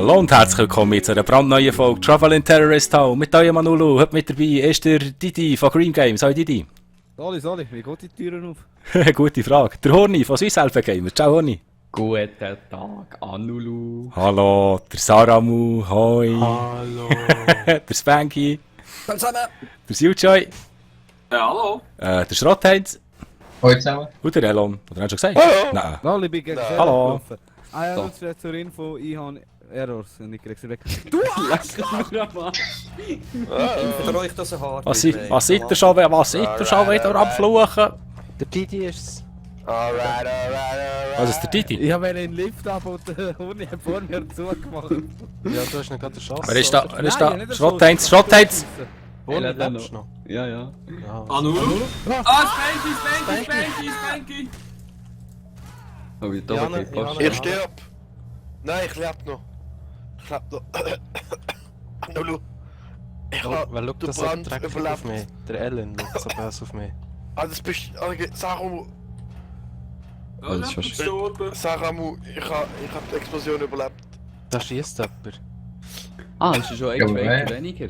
Hallo und herzlich willkommen zu einer brandneuen Folge Traveling Terrorist Town mit eurem Manulu. Heute mit dabei ist der Didi von Green Games. Hallo Didi. Sorry, wie geht die Türen auf? Gute Frage. Der Horni von Swiss Alpha Gamer. Ciao Horni. Guten Tag, Anulu. Hallo, der Saramu. Hoi. Hallo. Der Spanky. Zusammen! Der Siljoy. Hallo. Der Schrottheinz. Hoi zusammen. Und der Elon. Oder hast du schon gesagt? Hallo. Nein. Hallo, ich bin gegen Nein. Hallo. Ah ja, So. uns vielleicht zur Info, ich habe Errors und ich krieg's weg. Für euch das ein hart. Was seid ihr schon wieder am Fluchen? Der Didi ist's. Alright. Was ist der Didi? Ich habe einen Lift ab und der Huni hat vor mir zugemacht. Ja, du hast nicht gerade den Schass. Wer ist da? Wer ist da? Nein, Schrottheinz, Schrottheinz! Honi, Ja, lebst du noch? Ja, ja. Ja. Anulu? Spanky! Oh, wie da geht fast. Ja. Ich sterb! Nein, ich lebe noch. Ich lebe noch. Anulu! Ich hab Wer schaut den das so Brand dreckig auf überlebt. mich? Der Ellen schaut so böse auf mich. Ah, das bist Saramu. Oh, das ist fast... Saramu, ich hab die Explosion überlebt. Da schießt jemand. Ah, das ist schon ein Ja, Schweizer weniger.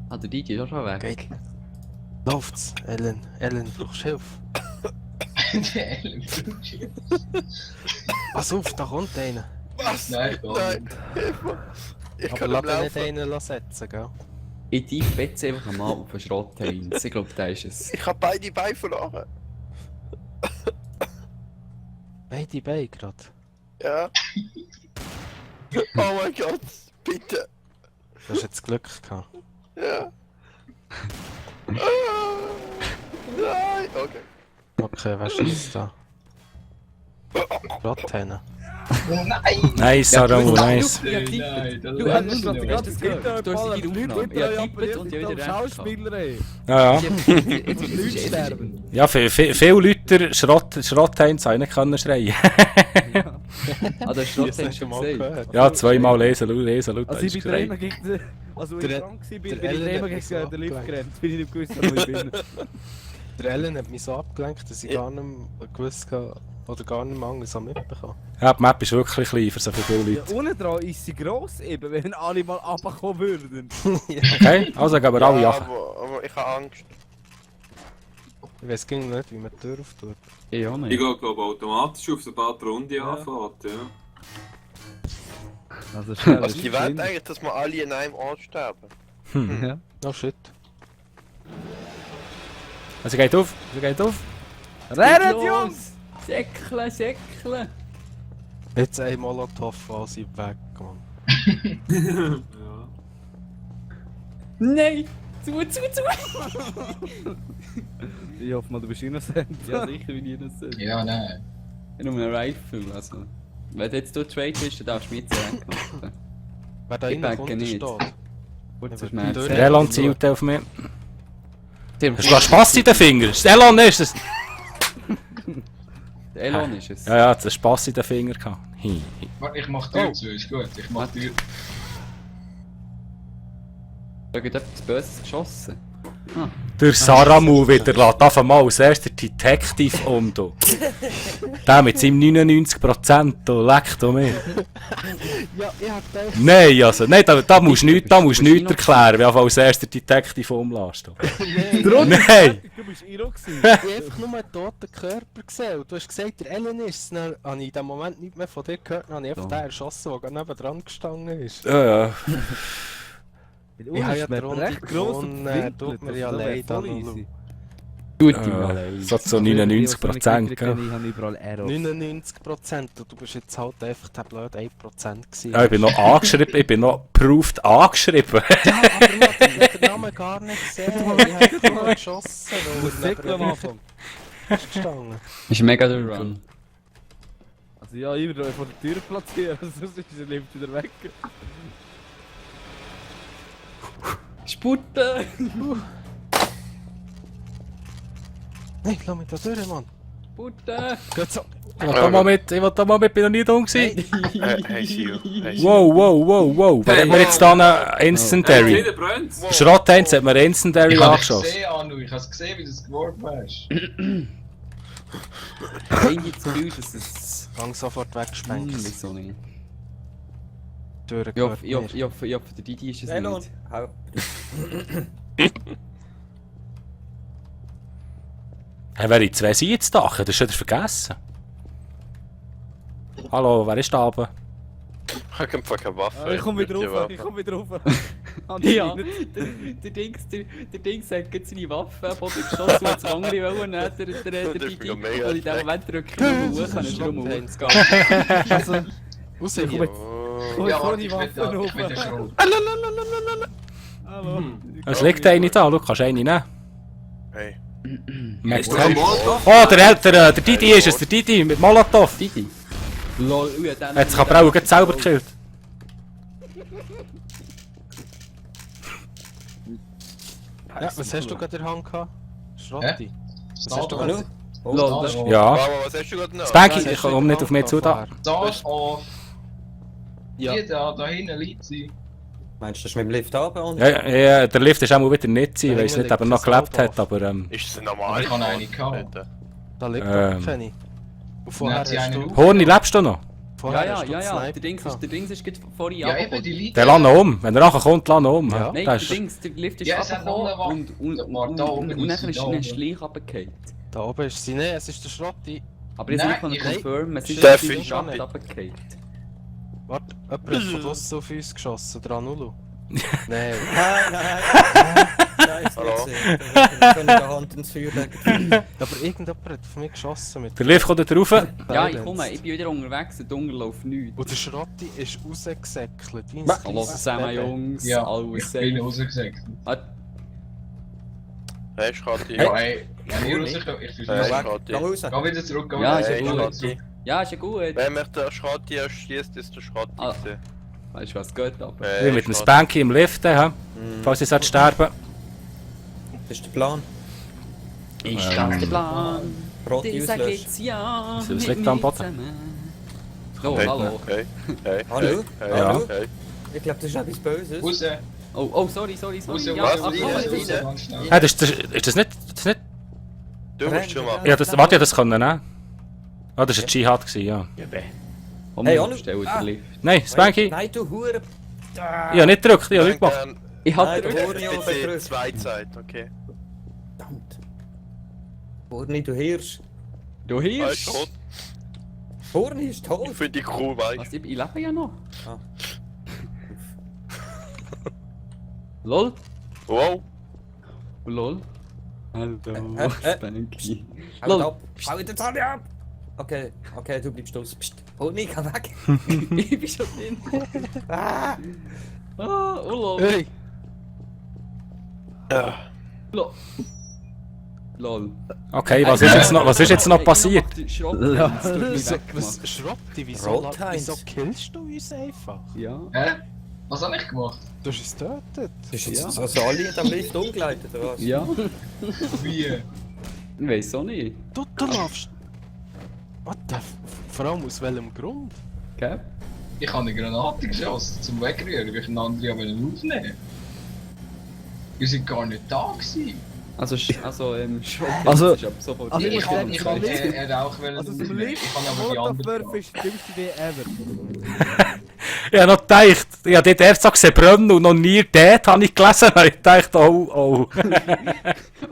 Ah, der Didi ist auch schon weg. Geht. Läuft's, Ellen. Ellen, brauchst du Hilfe? Pass auf, da kommt einer. Was? Nein, Nein! Hilfe! Ich Aber kann lass nicht ihn nicht laufen. einen setzen, gell? Ich tippe jetzt einfach mal auf den Schrottheinz. Ich glaube, der ist es. Ich hab beide Beine verloren. Beide Beine gerade. Ja. Oh mein Gott, bitte. Du hast jetzt Glück gehabt. Ja. Ah, nein! Okay. Okay, wer schießt da? Rottene. Nice, Saramu, nice. Nein, das Du hast ist das nicht gerade wahr. gehört. Du hast die Aufnahme. Ja, tippet und ja wieder Schauspieler, ey. Ja, ja. Jetzt ist Leute es sterben. Ja, viele Leute Schrottheinz haben nicht können schreien. Ah, der Die Schrottheinz hast du schon mal gesehen. gehört. Ja, zweimal lesen, laut Also ich bin schreien. dreimal gegen den... Also als ich Der- krank war, bin der ich Ellen dreimal hat mich so gegen den Lift abgelenkt. gerannt. Bin ich nicht gewusst, wo ich bin. Der Ellen hat mich so abgelenkt, dass ich gar nicht mehr gewusst habe, oder gar nicht mehr anders mitbekommen. Ja, die Map ist wirklich klein für so viele Ja, Leute. unten dran ist sie gross eben, wenn alle mal runterkommen würden. Okay, also gehen wir alle Ja, nach. aber ich hab Angst. Ich weiß gar nicht, wie man die Tür auftut. Ich auch Ich nicht. gehe glaube automatisch auf sobald die Runde Ja. anfängt, ja. Also schnell. Also die wollen eigentlich, dass wir alle in einem Ort sterben. Hm. Ja. Oh shit. Also geht auf, Rennt, Jungs! Säckle! Jetzt ein Molotow an sie weg, Mann. Ja. Nein! Zu! Ich hoffe mal, du bist innocent. Ja, sicher bin ich innocent. Ja, nein. Nur einen Rifle, also. Wenn jetzt du Trade bist, dann darfst du mich jetzt wegmachen. Wer da Ich reinkommt, denke der nicht. steht. Kurz Ja, Schmerz. aber- Der Elon zielt auf mich. Hast du Spass in den Fingern? Der Elon ist es! Der Elon ist es. Ja, ja, hat einen Spass in den Fingern gehabt. Warte, ich mach Tür zu, ist gut. Ich mach Tür. Irgendetwas Böses geschossen. Der Saramu wieder lässt auf einmal als erster Detective um. Du. Der mit seinem 99%, du, leck du mir. Ja, ich hab gedacht, Nein, also, nein, da musst du nichts erklären, wie du als erster Detective umlässt. Du. Nein! Du bist Iro gewesen. ich hab einfach nur einen toten Körper gesehen. Und du hast gesagt, der Ellen ist es. Dann habe ich in dem Moment nicht mehr von dir gehört. Dann habe ich einfach So. den erschossen, der gerade nebendran gestanden ist. Ja, ja. Ich habe ja die Runde gewonnen, tut mir ja leid, Anulu. Tut Ja, ihm mal leid. so zu 99%, gell? Ich habe überall Errors. 99% und du bist jetzt halt einfach der blöde 1% gewesen. Ja, ich bin noch angeschrieben, ich bin noch proved angeschrieben. Ja, aber man hat den Namen gar nicht gesehen. Ich habe nur geschossen, Du musst weil Säckle am Anfang. ist gestanden. Ist mega der Run. Also ja, ich würde vor der Tür platzieren, sonst ist der Lift wieder weg. Sputte! Nein, lass mich da durch, Mann. Sputte! Geht so. Ich will da mal mit, bin noch nie dumm gewesen. Hey, Sio. Hey, Wow. Was haben wir jetzt da einen Incendiary? Jeder brennt. Schrottheinz hat mir Incendiary Ich hab es angeschossen. gesehen, Anu. Ich hab's gesehen, wie du es geworfen hast. Irgendwie das Gefühl, dass es... Gang sofort weggespenkt. Wieso nicht? Tür Ich gehört hoffe, mir. der Didi ist es Elon, nicht. hau. Hey, wer in 2 sind jetzt da? Das ist wieder vergessen. Hallo, wer ist da oben? Ich hab einfach keine Waffe. Ich komm wieder Die rauf, Waffe. ich komm wieder rauf. Ja, der Dings hat gerade seine Waffe ab oder geschossen und das andere wollen nicht, der Das ist Didi. mega mega Und in dem effekt. Moment drücke ich ihn hoch, kann ich drum Eins hochgehen. Also, Raus ich hier. komm Ja, jetzt warte, ohne ich will Waffe da, rauf. ich will den Schrot. Hallo. Es liegt eine da, du kannst eine nehmen. Hey. Merkst Ist du? das ein Molotov? Oh, der Didi ist es, der Didi mit Molotov. Didi? Lol, ui, Er hat sich aber auch gerade selber gekillt. Ja, was hast du gerade in der Hand gehabt? Schrotti. Was hast du Hallo? gerade? Lol, das Ja. Mama, was hast du gerade noch? Spanky, Was hast ich du in komm der nicht auf mich Hand zu da. gehabt Start off. Ja. Hier, da hinten liegt sie. Meinst du, das ist mit dem Lift runter? Und Ja, der Lift ist auch mal wieder nicht sein, weil es Da nicht aber hinten noch liegt gelebt das hat, aber Ist das ein normaler? Ich habe eine gehabt. Alter. Da liegt Ähm. doch Penny. Und vorher Dann hat sie hast einen du... Horni, lebst du noch? Vorher hast du ja, Sniper der Dings gehabt. ist gerade vorhin Ja, eben, die abgekommen. liegt. Der lass ihn um. Wenn er nachher kommt, lass ihn um. Ja. Nein, Das der ist- Dings, der Lift ist Ja, es hat noch eine abgekommen und dann ist da ein oben. Schleich runtergefallen. Da oben ist sie. Nein, es ist der Schrotti. Aber jetzt Nein, nicht kann ich ich- confirmen, es ist Darf ein ich Schacht nicht? runtergefallen. Warte, jemand hat von draussen auf uns geschossen. Der Anulu. Nein. Nein, ist Hallo? nicht gesehen. Wir können die Hand ins Feuer legen. Aber irgendjemand hat auf mich geschossen mit Der Lift kommt da rauf. Ja, ich komme, ich bin wieder unterwegs, der Dunkel läuft nichts. Und der Schrotti ist rausgesäckelt. Wie ein Hallo kleines zusammen, Baby. Jungs, Ja, alles ich bin safe. rausgesagt. Ah, Hey, Schatzi. Ja, ey, wenn ich rauskomme, ich Hey, verschwinde. Schatzi. Geh raus. Geh wieder zurück, geh Ja, wieder ist ja Hey, zurück. Schatzi. ja, ist ja gut. Wenn mich der Schatzi erschießt, ist der Schatzi. Ah. gewesen. Weißt du was geht, aber... Wie mit dem Schatzi. Spanky im Lift, hä? Falls ich sterben. Das ist der Plan. Ist das der Plan? Rote Dieser auslöschen. geht's ja Was mit liegt da am mir Boden? zusammen. Oh, Hey, hallo. hey, hey, Hallo? hey, Ja. hey. Ich glaube, das ist etwas Böses. Raus, Oh, sorry. raus, Ja, was? ach, raus, komm, raus, jetzt raus, rein. ganz schnell. Hey, ist das nicht... Du musst schon machen. Ja, das, warte, ja, das können nehmen. Ah, das war ein Dschihad, gewesen, ja. Komm, Hey, hey, Anu. stell Ah. den Lift. Nein, Spanky. Nein, du Hure. Ich habe nicht gedrückt, ich habe nichts gemacht. Ich hab Nein, den der Horni oben Bitte drüber. zwei Zeit, okay. Verdammt. Horni, du Hirsch. Du Weißt Hirsch! du, Horni ist tot. ich finde die cool, weißt Was, ich lebe ja noch. Ah. Lol. du? Wow. Lol. Hallo, Spanky. Hau Lol. ab. Hau den Zahn ab. Okay, du bleibst aus. Psst. Horni, geh weg. Ich bin schon drin. Ah. Oh lol. Hey! Ja. Lol. Lol. Okay, was ist jetzt noch passiert? Was, Schrotti, Rotheinz. wieso killst du uns einfach? Ja. Hä? Was habe ich gemacht? Du hast uns getötet. Ist jetzt also alle in diesem Lift umgeleitet, oder was? Ja. Wie? Ich weiß auch nicht. Du laufst... What the Vor allem aus welchem Grund? Gell? Ich habe eine Granate geschossen zum Wegrühren, weil ich einen anderen aufnehmen. Wir sind gar nicht da gewesen. Also, Schrott Also- ist ab sofort. also Ich habe ich einen denke, Rauch Also zum aufnehmen. Lift, Ich habe aber die anderen Molotov ist die dümmste Idee ever. Ich habe noch gedacht, ich habe dort erst so gesehen brennen und noch nie dort habe ich gelesen. Ich dachte, oh. Und dann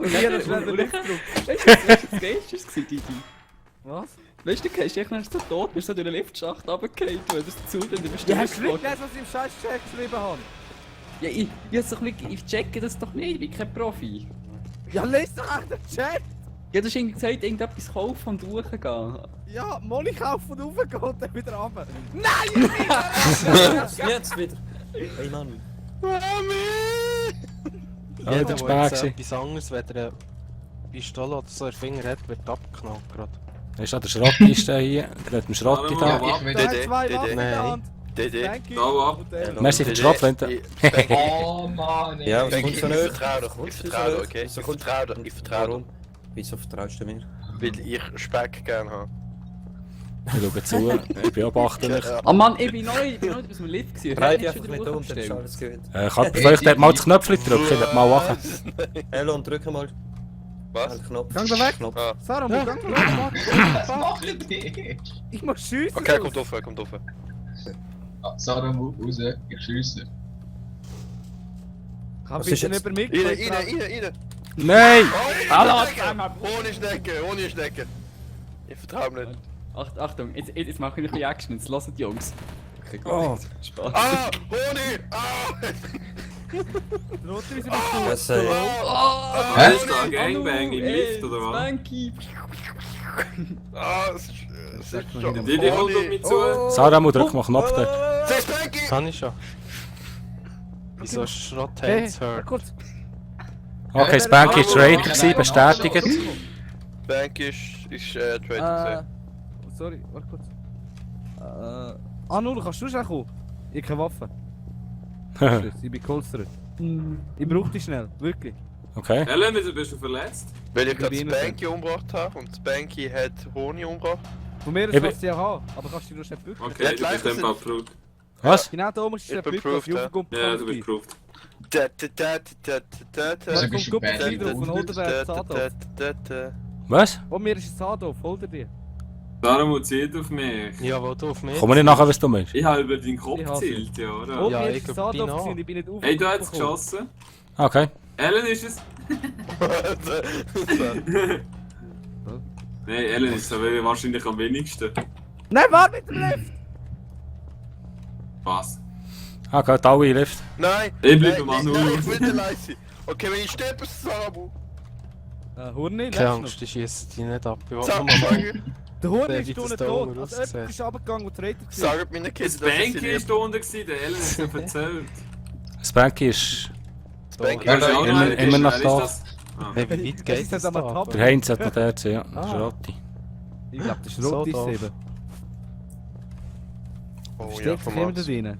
Hier schnell den Lift drauf. Weißt du, was das Geilste war, Didi? Was? Weißt du, du gehst echt so tot, bist so durch den Liftschacht runtergefallen, du hast zu und dann bist du Ja, hast du nicht durchgeflogen. gelesen, was ich im Scheiß-Check geschrieben habe? Ja, ich checke das doch nicht, ich bin kein Profi. Ja, lest doch auch den Chat! Ja, du hast irgendwie gesagt, irgendetwas kaufen und hochgehen. Ja, Molly kaufen und raufgehen und dann wieder runter. Jetzt wieder. Hey Mann. Ja, Jeder, das der war jetzt gewesen. etwas anderes, wenn er eine Pistole oder so in den Finger hat, wird abgeknallt gerade. Ist da der Schrotti ist der hier? Der hat den Schrotti Ja, da. Ich will Da hat den. zwei Dede. Waffen in der Nein. Hand. Dede. Thank you. Da, Und dann- Hello. Merci für die Schrotflinte. Oh Mann, ey. Ja, was Ich kommt von euch? vertraue dir, ich vertraue dir, okay? Ich vertraue dir, ich vertraue dir. Warum? Wieso vertraust du mir? Weil ich Speck gerne habe. Ich schaue zu, ich beobachte mich. Oh Mann, ich bin neu aus dem Lift gewesen. Dreh Ich dich hab einfach schon nicht wieder um, dann ist hochgestellt. alles gut. Kann vielleicht dort mal das Knöpfchen drücken, ich will mal wachen. Elon, drück mal. Was? Den Knopf. Gang da weg! Knopf. Ah. Sarah, gang da weg! Was macht ihr? Ich muss schiessen! Okay, kommt auf, kommt auf. Sarah, raus, ich schiesse. Kann Was ist bitte jetzt? nicht über mich Rein! Nein! Hallo! Ohne Schnecke! Ich vertraue nicht. Achtung, jetzt mache ich ein bisschen Action, jetzt lasst die Jungs. Okay, gut. Oh. Spaß. Ah! Honig! Ah! Der Rote ist Das, Hä? Ist da ein Gangbang im Lift oder was? Spanky! Ah! Es ist schon... Die kommt auf mich zu. Sarah, drück mal Knopf dort. Das ist Frankie! Kann ich schon. Wieso Schrott Hey, hat's hurt? kurz. Okay, Spanky ist Traitor gewesen, bestätigt. Frankie ist Traitor Sorry, warte kurz. Nur, kannst du schnell kommen? Ich habe keine Waffe. Ich bin geholstert. Ich brauche dich schnell, wirklich. Okay. Ellen, wieso bist du verletzt? Weil ich gerade Ich bin Spanky umgebracht habe und Spanky hat Honig umgebracht. Von mir aus Ich kannst du ja haben, aber kannst du nur schnell bücken. Okay, Ja, du gleich bist dann sind- mal approved. Was? Genau da musst du schnell Ich bin bücken, auf die approved, ja. Aufgabe Ja, du bist approved. Wieso Da bist du kommt Bad? Guppy drauf und holt dir das Adolf. Was? Oh, mir ist ein Adolf, hol dir die. Darum zieht auf mich. Ja, wo du auf mich... Komm nicht nachher, was du meinst. Ich habe über deinen Kopf Ich hasse gezielt, ja, oder? Oh, Ja, mir ich ist ein glaub, Adolf dein gewesen, ich bin nicht auf. Hey, du hast es geschossen. Okay. Ellen ist es. Nein, Ellen ist es wahrscheinlich am wenigsten. Nein, warte mit dem Lift! Was? Okay, alle in den Lift. Nein! Ich bleibe nein, am nein, Anu. ich will nicht leise sein. Okay, wenn ich sterbe, ist es Sarabu. Hurni, Keine lebst Angst, ich schiesse dich nicht ab. Ich will Sag nur mal mal, du? Der Hurni Der ist wird unten das da tot. unten Also ausgesehen. jemand ist runtergegangen und Traitor gewesen. sagt meinen Das Kids, dass ich Banky sie ist da unten gewesen, der Ellen hat es noch erzählt. Spanky ist... Spanky Ja, Wer ist auch immer- noch- immer noch wer ist da. das? Ah. Hey, wie weit Das geht ist das jetzt da? aber top. Der Heinz hat noch der ja. Ah. Das ist Rotti. Ich glaube, das ist So rot, ist doof. eben. Oh ja, Steckt sich immer da von drin.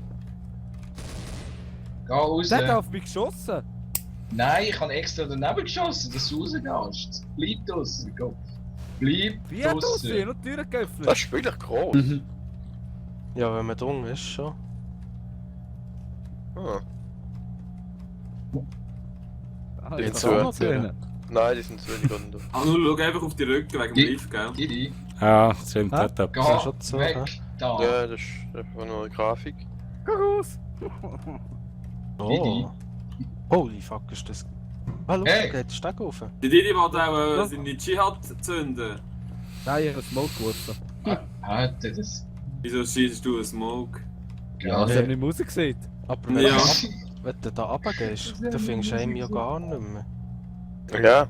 Geh raus. Der hat auf mich geschossen. Nein, ich habe extra daneben geschossen, dass du rausgehst. Bleib draussen, Gott. Bleib Wie hat er draussen. aussehen? Nur die Türen Das geöffnet. ist wirklich groß. Mhm. Ja, wenn man dumm ist, schon. Ah. Ah, Jetzt ich so. kann auch noch drinnen. Nein, die sind zu wenig unten. Anu, schau einfach auf die Rücken wegen dem Die- Lift, gell? Didi, Ja, das stimmt. Hä? Hat geh etwas. schon so, weg. hä? Da. Ja, das ist einfach nur eine Grafik. Geh raus! Didi. Oh. Holy fuck, ist das... Hallo, Hey. geht der Steg rauf? Die Didi wollte auch seine Dschihad zünden. Nein, ich habe Smoke geworfen. Alter, das... Wieso schießt du einen Smoke? Ja, Das hat nicht mehr rausgesehen. Aber wenn, Ja. wenn du da runtergehst, dann findest du einen ja gar nicht mehr. Ja,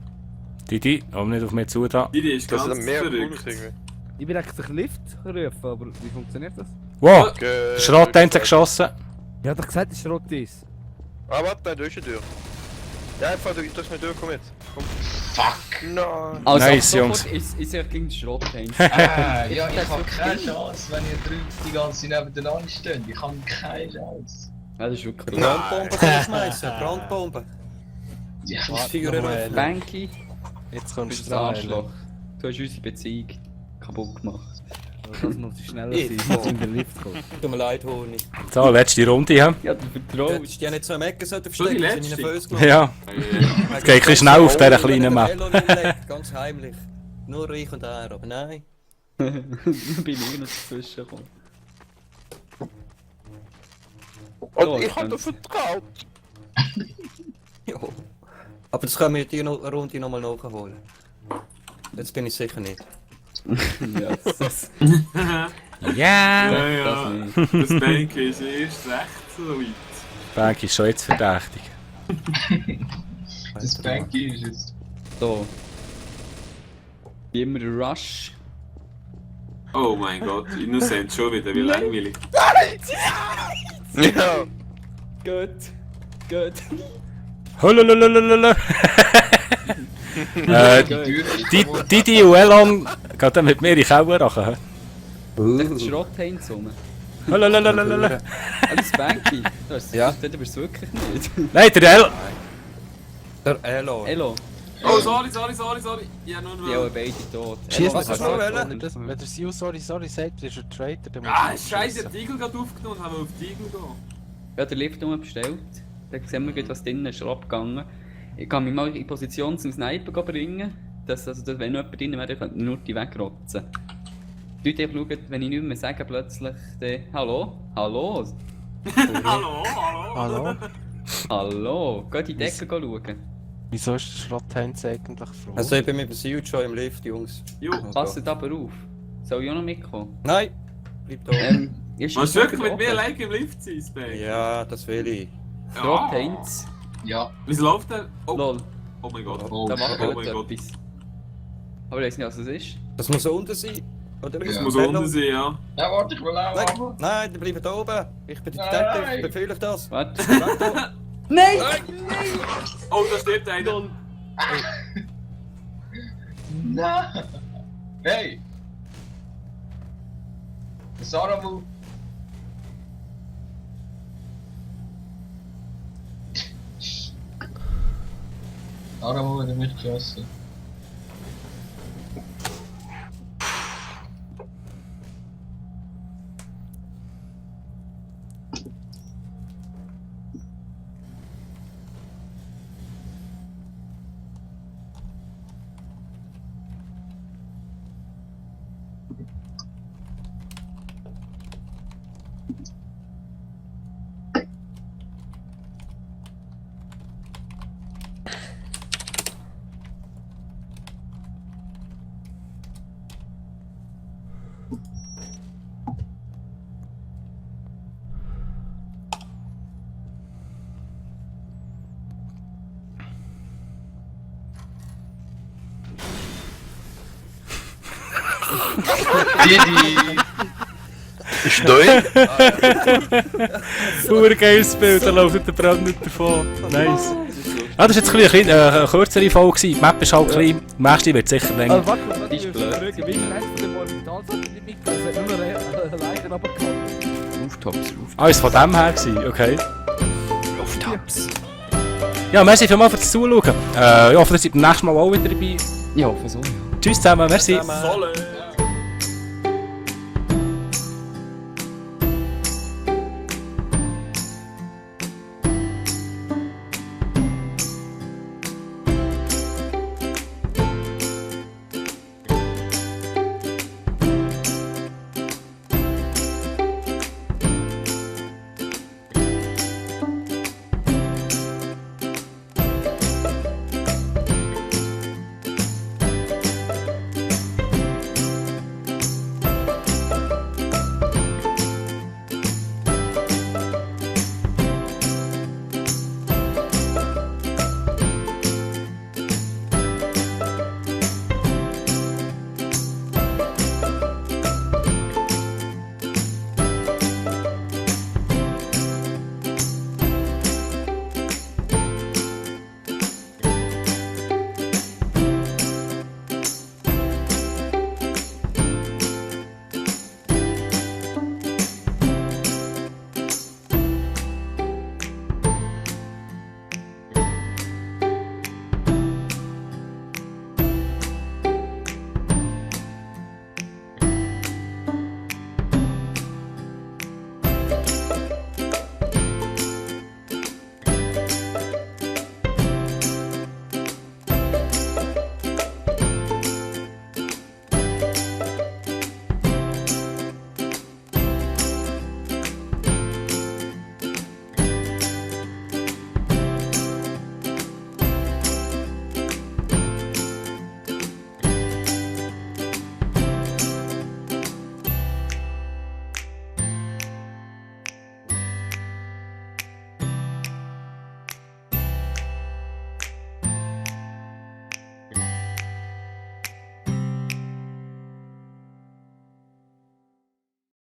Didi, komm nicht auf mich zu da. Didi ist das ganz ist mehr verrückt. Bonus irgendwie. Ich bin eigentlich den Lift rufen, aber wie funktioniert das? Wow! Der Schrott hat geschossen. Ich habe doch gesagt, dass es rot ist. Ah, warte, nein, da ist eine Tür. Ja, einfach, du darfst nicht durch, komm jetzt. Komm. fuck! Nein. Also, Nice, sofort Jungs. Ist ja gegen den Schrott hängen. Ja, ich habe keine Chance, wenn ihr drei die ganze Zeit nebeneinander steht. Ich habe keine Chance. Ja, das ist wirklich Brandbombe kann ich schmeißen, Brandbombe. Ja, Das Figuren öffnen. Banky, Jetzt du kommst bist du ein dran. Arschloch. Du hast unsere Beziehung kaputt gemacht. Das muss schneller Ich sein, komm. als in den Lift kommt. Tut mir leid, Honig. So, letzte Runde. Ja. Ja, du Du vertraust. hättest dich nicht so am Ecken So die verstecken, sind letzte? in den Föß genommen. Ja. Es geht ein bisschen schnell auf dieser kleinen Map. Ganz heimlich. Nur ich und er, aber nein. bin ich noch dazwischen gekommen. Und ich hab dir vertraut. Ja. Aber das können wir die eine Runde nochmal nachholen. Jetzt bin ich sicher nicht. Ja, das Ja! Ja, nicht. Das Banky ist erst recht so weit. Banky ist schon jetzt verdächtig. das Banky ist jetzt... So. Wie immer der Rush. Oh mein Gott, Innocent schon wieder, wie langweilig. Ja. Gut. Gut. Hululululululu. Die Tür ist... Didi und Elon gehen dann mit mir in die Keller rein. Das ist Schrottheinz rum. Hululululululu. Alles Banky. Das Ja. bist du wirklich nicht. Nein, der El... Der Elo. Elo. Oh, sorry. Ja, nur Die haben beide tot. Schieß Was hast du noch wollen? Wenn der Sil sorry sagt, ist er ein Traitor, dann muss Ah, er scheiße, schiessen. die Igel gerade aufgenommen und haben auf die Igel gehen. Ich habe den Lift bestellt. Da sehen wir gleich, was drinnen ist abgegangen. Ich kann mich mal in Position zum Sniper bringen. Dass, wenn noch jemand drin wäre, könnte nur die wegrotzen. Leute, ich schaue, wenn ich nicht mehr sage, plötzlich, hallo? Hallo? Hallo, hallo. Hallo? Hallo? Geht in die Decke schauen. Wieso ist der Schrottheinz eigentlich froh? Also ich bin mit dem Siut schon im Lift, Jungs. Jo. Passt aber auf. Soll ich auch noch mitkommen? Nein, bleib da. Ist Willst du wirklich oben? mit mir allein im Lift sein, Spike? Ja, das will ich. Schrottheinz. Ja. Wieso läuft der? Oh, Lol, oh mein Gott. Oh, da macht oh er mein Gott. etwas. Aber ich weiß nicht, was es ist. Das muss unten sein. Oder Das Das muss unten sein, ja. Ja, warte, ich will auch Nein, aber. nein, die bleiben da oben. Ich bin der Nein. Detective, befehle ich das. Warte. Nein! Oh, da steht einer. Nein! Hey! Der Saramu! Saramu hat mich geschossen. Didi! Ist neu? Urgeiles Bild, da läuft der Brand nicht davon. Nice. Ah, das war jetzt ein bisschen eine kürzere Folge. Die Map ist halt klein, die nächste wird sicher länger. Also warte, warte, Ist ich blöd. fragen, wie viel hast du von dem Orbital so nicht mitgenommen? Es hat nur Leichen runtergekommen. Rooftops. Alles von dem her gewesen, okay. Rooftops. Ja, merci vielmals fürs Zuschauen. Ich hoffe, ihr seid beim nächsten Mal auch wieder dabei. Ja, versuch. Tschüss zusammen, merci. Zusammen. Solle.